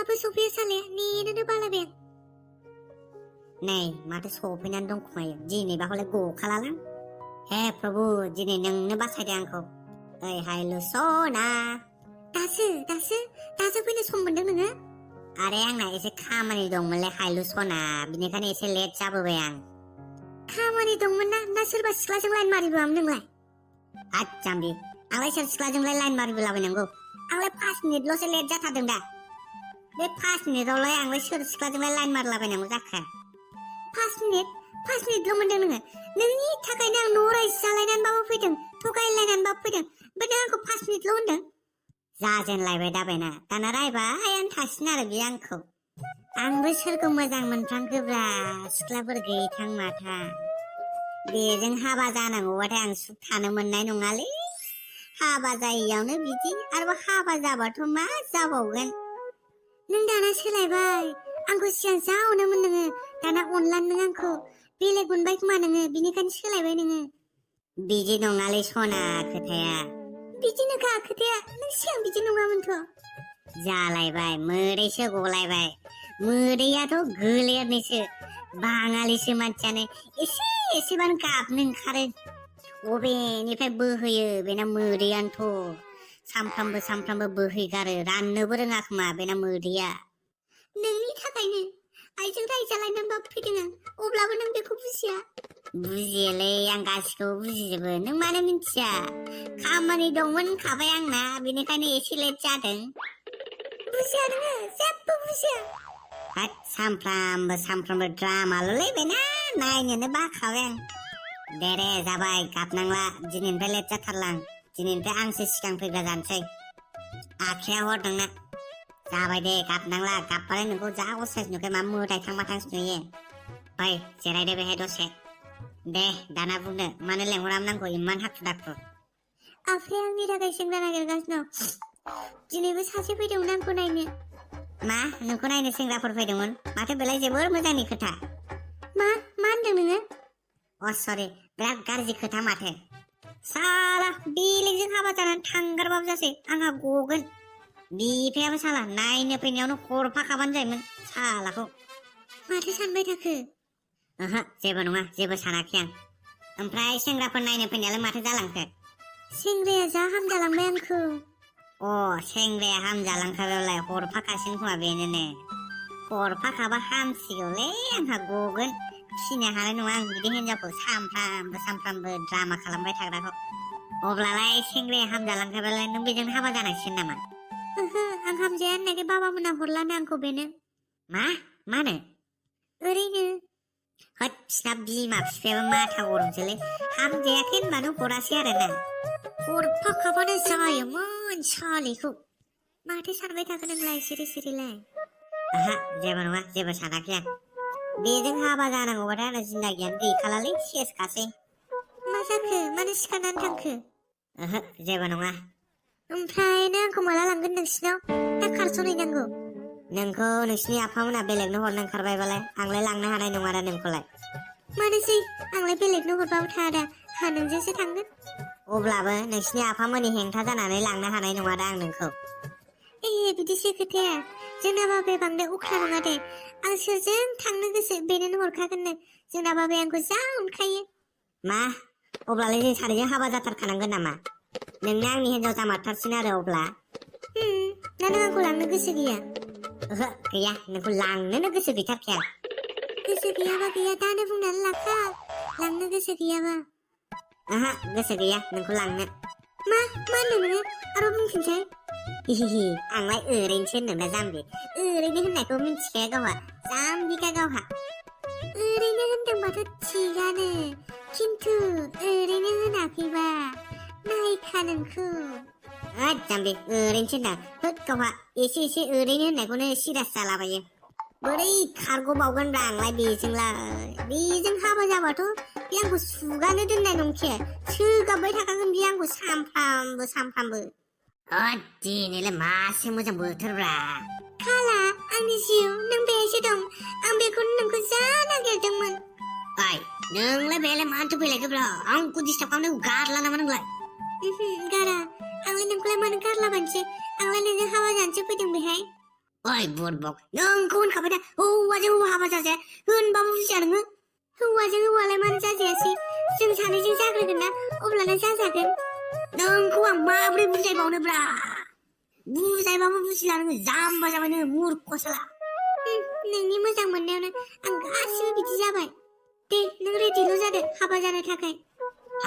माबो सफैया सालाया नेनोनो बालायबाय आं। नै माथो सफैनानै दंखुमायो दिनैबा हले गखालालां। हे प्रभु दिनै नोंनो बासायदो आंखौ। ओइ हायलु सना। दासो फैनो सम मोनदों नोङो? आरे आंना एसे खामानि दंमोनलै हायलु सना, बिनिखायनो एसे लेट जाबोबाय आं। खामानि दंमोन ना सोरबा सिख्लाजों लाइन मारिबोआमोन नोंलाय? हाद जाम्बि, आंलाय सोर सिख्लाजोंलाय लाइन मारिबोलाबायनांगौ? आंलाय 5 मिनिटल'सो लेट जाथारदों दा। बे 5 मिनिटआवलाय आंलाय सोर सिख्लाजोंलाय लाइन मारिलाबायनांगौ जाखो? 5 मिनिटल' मोनदों नोङो? नोंनि थाखायनो आं न' रायजो जालायनानैबाबो फैदों, थगायलायनानैबाबो फैदों, ओमफ्राय नों आंखौ 5 मिनिटल' होनदों? जाजेनलायबाय दाबायना, दाना रायबायानो थासिगोन आरो बे आंखौ। आंबो सोरखौ मोजां मोनफ्रांखोब्रा, सिख्लाफोर गैथां माथां। बेजों हाबा जानांगौबाथाय आं सुख थानो मोननाय नङालै। हाबा जायैयावनो बिदि, आरोबाव हाबा जाबाथ' मा जाबावगोन? नों दाना सोलायबाय, आंखौ सिगां जा अनोमोन नोङो, दाना अनलान नों आंखौ। बेलेग मोनबाय खोमा नोङो, बिनिखायनो सोलायबाय नोङो। बिदि नङालै सना खोथाया। बिदिनोखा खोथाया, नों सिगां बिदि नङामोनथ'। जालायबाय, मोदैसो गलायबाय। मोदैयाथ' गोलेरनिसो, बाङालिसो मानसियानो एसेबानो गाबनो ओंखारो। अबेनिफ्राय बोहैयो बेना मोदैयानोथ'। सामफ्रामबो बोहैगारो, राननोबो रोङा खोमा बेना मोदैया। नोंनि थाखायनो आइजों रायजालायनानैबाबो फैदों आं, अब्लाबो नों बेखौ बुजिया। बुजियोलै, आं गासिखौबो बुजिजोबो, नों मानो मिन्थिया? खामानि दंमोन होनखाबाय आंना, बेनिखायनो एसे लेट जादों। बुजिया नोङो, जेबो बुजिया। हाद सामफ्रामबो द्रामाल'लै बेना, नायनोनो बाखाबाय आं। दे जाबाय, गाबनांला, दिनैनिफ्राय लेट जाथारलां। दिनैनिफ्राय आंसो सिगां फैग्रा जानोसै। आखाया हर नोंना। जाबाय दे, गाबनांला, गाबबालाय नोंखौ जा असाइस नुखाय मा मोदायथां माथांसो नुयो। फै जिरायदो बेहाय दसे। दे दाना बुंदो, मानो लेंहरामोन आंखौ इमान हाखु दाखु? आफाया आंनि थाखाय सेंग्रा नागिरगासिनो दं। दिनैबो सासे फैदोंमोन आंखौ नायनो। मा नोंखौ नायनो सेंग्राफोर फैदोंमोन? माथो बेलाय जोबोर मोजांनि खोथा। मा होनदों नोङो? अ सरि, बिराद गाज्रि खोथा माथो। साला बेलेगजों हाबा जानानै थांगारबाबो जासै, आंहा गगोन। बिफायाबो साला नायनो फैनायावनो हरफाखाबानो जायोमोन सालाखौ। माथो सानबाय थाखो? ओहो जेबो नङा, जेबो सानाखै आं। ओमफ्राय सेंग्राफोर नायनो फैनायालाय माथो जालांखो? सेंग्राया जा हामजालांबाय आंखौ। अ सेंग्राया हामजालांखाबायलाय, हरफाखासिन खोमा बेनोनो। हरफाखाबा हामसिगौलै, आंहा गगोन। फिसिनो हानाय नङा आं बिदि हिनजावखौ, सामफ्रामबो द्रामा खालामबाय थाग्राखौ। अब्लालाय सेंग्राया हामजालांखाबायलाय नों बेजों हाबा जानांसिगोन नामा? ओहो, आं हामजाया होननायखाय बाबामोना हरलानो आंखौ बेनो। मानो? ओरैनो। होद बिसिना बिमा बिफायाबो माथा गरमसोलै, हामजायाखै होनबानो हरासै आरोना। हरफाखाबानो जायोमोन सालिखौ। माथो सानबाय थाखो नोंलाय सिरिलाय? ओहो जेबो नङा, जेबो सानाखै आं। बेजों हाबा जानांगौबाथाय आंना जिन्दागियानो गैखालालै, सेसखासै। मा जाखो? मानो सिखारनानै थांखो? ओहो जेबो नङा। ओमफ्राय नों आंखौ माला लांगोन नोंसिनाव? दा खारस'नहैनांगौ? नोंखौ नोंसिनि आफामोना बेलेगनो हरनो ओंखारबायबालाय आंलाय लांनो हानाय नङा दा नोंखौलाय। मानोसै, आंलाय बेलेगनो हरबाबो थाया दा, हा नोंजोंसो थांगोन। अब्लाबो नोंसिनि आफामोननि हेंथा जानानै लांनो हानाय नङा दा आं नोंखौ। बिदिसो खोथाया। जोंना बाबाया बांद्राय अख्रा नङा दे, आं सोरजों थांनो गोसो बेनोनो हरखागोननो। जोंना बाबाया आंखौ जा अनखायो। मा? अब्लालाय जों सानैजों हाबा जाथारखानांगोन नामा? नोंनो आंनि हिनजाव जामारथारसिन आरो अब्ला। ना नों आंखौ लांनो गोसो गैया? ओहो गैया, नोंखौ लांनोनो गोसो गैथारखाया। गोसो गैयाबा गैया, दानो बुंनानै लाखा, लांनो गोसो गैयाबा। ओहो गोसो गैया नोंखौ लांनो। मा होनदों नोङो? आरो बुंफिनसै। आंलाय ओरैनोसो होनदों दा जाम्बि, ओरैनो होननायखौ मिन्थिखाया गावहा, जाम्बिखा गावहा। ओरैनो होनदोंबाथ' थिगानो, खिन्थु ओरैनो होनाखैबा नायखा नोंखौ। होद जाम्बि, ओरैनोसो होनदां। होद गावहा एसे ओरैनो होननायखौनो सिरियास जालाबायो। बोरै खारग'बावगोनब्रा आंलाय बेजों हाबा जाबाथ' बे आंखौ सुगानो दोननाय नंखाया, सोगाबबाय थाखागोन बे आंखौ सामफ्रामबो। होद दिनैलाय मासे मोजां बोथोरब्रा। खाला आंनि जिउ, नों बेहायसो दं, आं बेखौनो नोंखौ जा नागिरदोंमोन। नोंलाय बेहायलाय मानोथो फैलायखोब्रा? आंखौ डिस्टार्ब खालामनायखौ गारला नामा नोंलाय? गारा, आंलाय नोंखौलाय मानो गारलाबानोसै, आंलाय नोंजों हाबा जानोसो फैदों बेहाय। ओइ बुरबक नोंखौ होनखाबाय दा हौवाजों हौवा हाबा जाजाया होनबाबो बुजिया नोङो हौवाजों हौवालाय मानो जाजायासै जों सानैजों जाग्रोगोन ना अब्लानो जाजागोन नोंखौ आं माबोरै बुजायबावनोब्रा बुजायबाबो बुजिला नोङो जाम्बा जाबाय नोङो मुर्ख साला नोंनि मोजां मोननायावनो आं गासिबो बिदि जाबाय दे नों रेडिल' जादो हाबा जानो थाखाय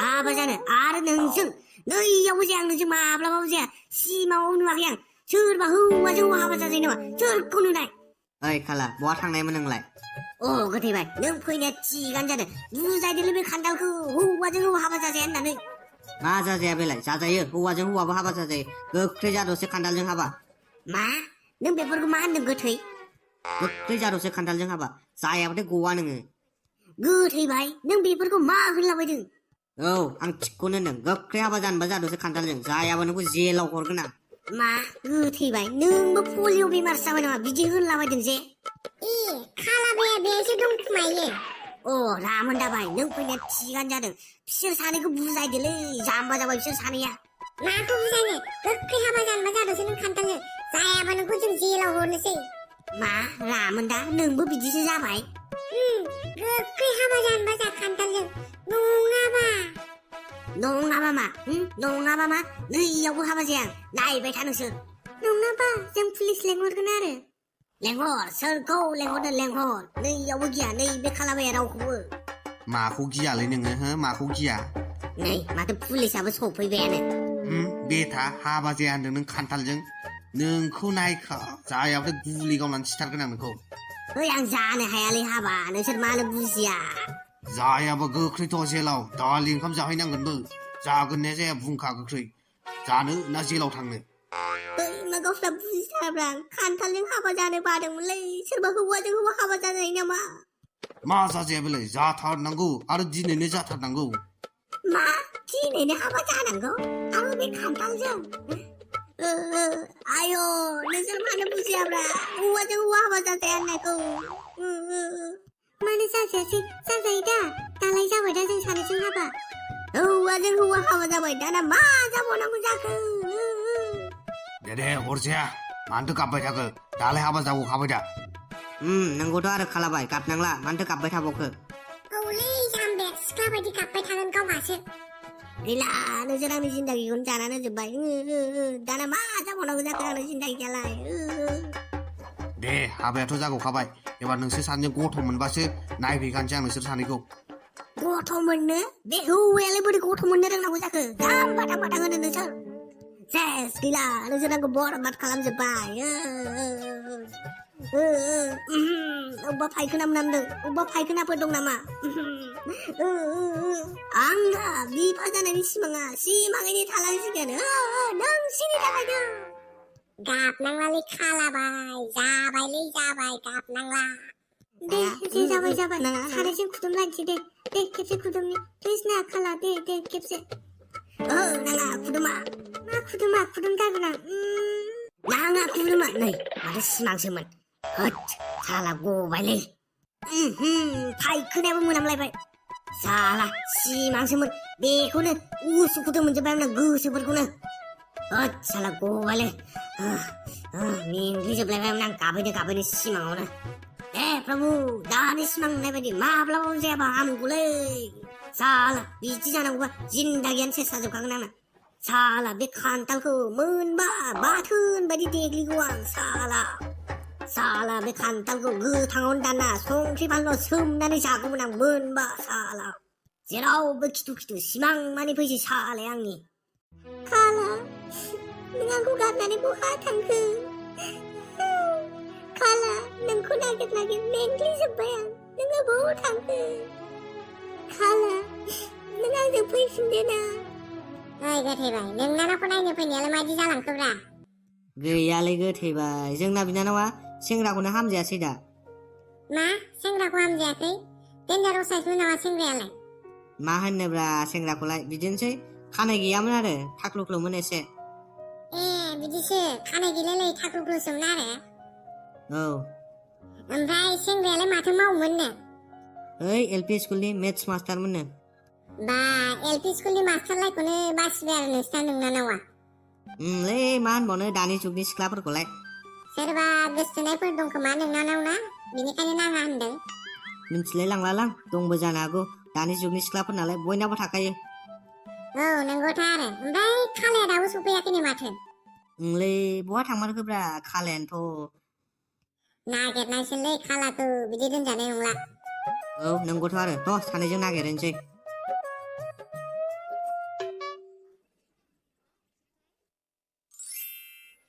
हाबा जानो आरो नोंजों नैयावबो जाया आं नोंजों माब्लाबाबो जाया सिमाङाव नुवाखै आं सोरबा हौवाजों हौवा हाबा जाजायो नामा सोरखौ नुनाय ओइ खाला बहा थांनायमोन नोंलाय अ गोथैबाय नों फैनाया थिगानो जादों बुजायदोलै बे खान्दालखौ हौवाजों हौवा हाबा जाजाया होननानै मा जाजाया बेलाय जाजायो हौवाजों हौवाबो हाबा जाजायो गोख्रै जादोसो खान्थालजों हाबा मा नों बेफोरखौ मा होनदों गोथै गोख्रै जादोसो खान्थालजों हाबा जायाबाथाय गवा नोङो गोथैबाय नों बेफोरखौ मा होनलाबायदों औ आं थिगखौनो होनदों गोख्रै हाबा जानोबा जादोसो खान्थालजों जायाबा नोंखौ जेलाव हरगोन आं मा गोथैबाय नोंबो पलिअ बेमार जाबाय नामा बिदि होनलाबायदों जे खालाबाया बेसो दंखुमायो अ रामोन दाबाय नों फैनाया थिगानो जादों बिसोर सानैखौ बुजायदोलै जाम्बा जाबाय बिसोर सानैया माखौ बुजायनो गोख्रै हाबा जानोबा जादोंसो नों खान्थालजों जायाबा नोंखौ जों जेलाव हरनोसै मा रामोन दा नोंबो बिदिसो जाबाय गोख्रै हाबा जानोबा जा खान्थालजों नङाबा मा नङाबा मा नैयावबो हाबा जाया आं नायबाय था नोंसोर नङाबा जों पुलिस लेंहरगोन आरो लेंहर सोरखौ लेंहरदों लेंहर नैयावबो गिया नै बे खालाबाया रावखौबो माखौ गियालै नोङो हो माखौ गिया नै माथो पुलिसाबो सफैबायानो बेथा हाबा जाया होनदों नों खान्थालजों नोंखौ नायखा जायाबाथाय गुलि गावनानै सिथारगोन आं नोंखौ ओइ आं जानो हायालै हाबा नोंसोर मानो बुजिया जायाबा गोख्रै थ' जेलाव दालि ओंखाम जाहैनांगोनबो जागोन ना जाया बुंखा गोख्रै जानो ना जेलाव थांनो मा गावस्रा बुजिथाराब्रा खान्थालजों हाबा जानो बादोंमोनलै सोरबा हौवाजों हौवा हाबा जाजायो नामा मा जाजाया बेलाय जाथारनांगौ आरो दिनैनो जाथारनांगौ मा दिनैनो हाबा जानांगौ आरो बे खान्थालजों आय' नोंसोर मानो बुजियाब्रा हौवाजों हौवा हाबा जाजाया होननायखौ मानो जाजायासै जाजायो दा दालाय जाबाय दा जों सानैजों हाबा हौवाजों हौवा हाबा जाबाय दाना मा जाबावनांगौ जाखो दे हरजाया मानोथो गाबबाय थाखो दालाय हाबा जाबावखाबाय दा नोंगौथ' आरो खालाबाय गाबनांला मानोथो गाबबाय थाबावखो औलै जाम्बे सिख्ला बायदि गाबबाय थागोन गावहासो गैला नोंसोर आंनि जिन्दागिखौनो जानानै जोब्बाय दाना मा जाबावनांगौ जाखो आंनि जिन्दागियालाय दे हाबायाथ' जागौखाबाय एबार नोंसोर सानैजों गथ' मोनबासो नायफैखानोसै आं नोंसोर सानैखौ गथ' मोननो बे हौवायालाय बोरै गथ' मोननो रोंनांगौ जाखो जाम्बा दाम्बा होनो नोंसोर सेस गैला नोंसोर आंखौ बरबाद खालामजोब्बाय अबेबा फायखोना मोनामदों अबेबा फायखोनाफोर दं नामा आंना बिफा जानायनि सिमाङैनो थालांसिगोन नोंसिनि थाखायनो गाबनांलालै खालाबाय जाबाय गाबनांला दे जाबाय सानैजों खुदुमलायनोसै दे खेबसे खुदुमनि प्लिज ना खाला दे खेबसे नाङा खुदुमा मा खुदुमथारगोन आं नाङा खुदुमा नै माथो सिमांसोमोन होद साला गबायलै फायखोनायाबो मोनामलायबाय साला सिमांसोमोन बेखौनो उसुखुथु मोनजोब्बाय आंना गोसोफोरखौनो होद साला गबायलै मेंग्लिजोबलायबाय आं गाबैनो सिमाङावनो प्रभु दानि सिमां नुनाय बायदि माब्लाबाबो जायाबा हामगौलै साला बिदि जानांगौबा जिन्दागियानो सेस जाजोबखागोन आंना साला बे खान्थालखौ मोनबा बाथोन बायदि देग्लिगौ आं साला बे खान्थालखौ गोथाङावनो दाना संख्रि बानलु सोमनानै जागौमोन आं मोनबा साला जेरावबो खिथु सिमां मानि फैसै सालाय आंनि खाला नों आंखौ गारनानै बहा थांखो खाला नोंखौ नागिर मेंग्लिजोब्बाय आं नोङो बहा थांखो खाला नों आंजों फैफिनदो ना ओइ गोथैबाय नोंनानावखौ नायनो फैनायालाय मादि जालांखोब्रा गैयालै गोथैबाय जोंना बिनानावा सेंग्राखौनो हामजायासै दा मा सेंग्राखौ हामजायाखै देन्जार असाइसमोन नामा सेंग्रायालाय मा होननोब्रा सेंग्राखौलाय बिदिनोसै खानाय गैयामोन आरो थाख्लुख्लुमोन एसे बिदिसो खानाय गैलायलाय थाख्लुख्लुसोमोन आरो औ ओमफ्राय सेंग्रायालाय माथो मावोमोननो ओइ एलपि स्कुलनि मेथ्स मास्टारमोननो बा एलपि स्कुलनि सोरबा गोसथोनायफोर दं खोमा नोंनाव ना बिनिखायनो नाङा होनदों मिन्थिलाय लांलालां दंबो जानो हागौ दानि जुगनि सिख्लाफोर नालाय बयनाबो थाखायो औ नंगौथार ओमफ्राय खालाया दाबो सफैयाखैनो माथो ओंलै बहा थांमारखोब्रा खालायानोथ' नागिरनायसैलै खालाखौ बिदि दोनजानाय नंला औ नंगौथ' आरो थ' सानैजों नागिरहैनोसै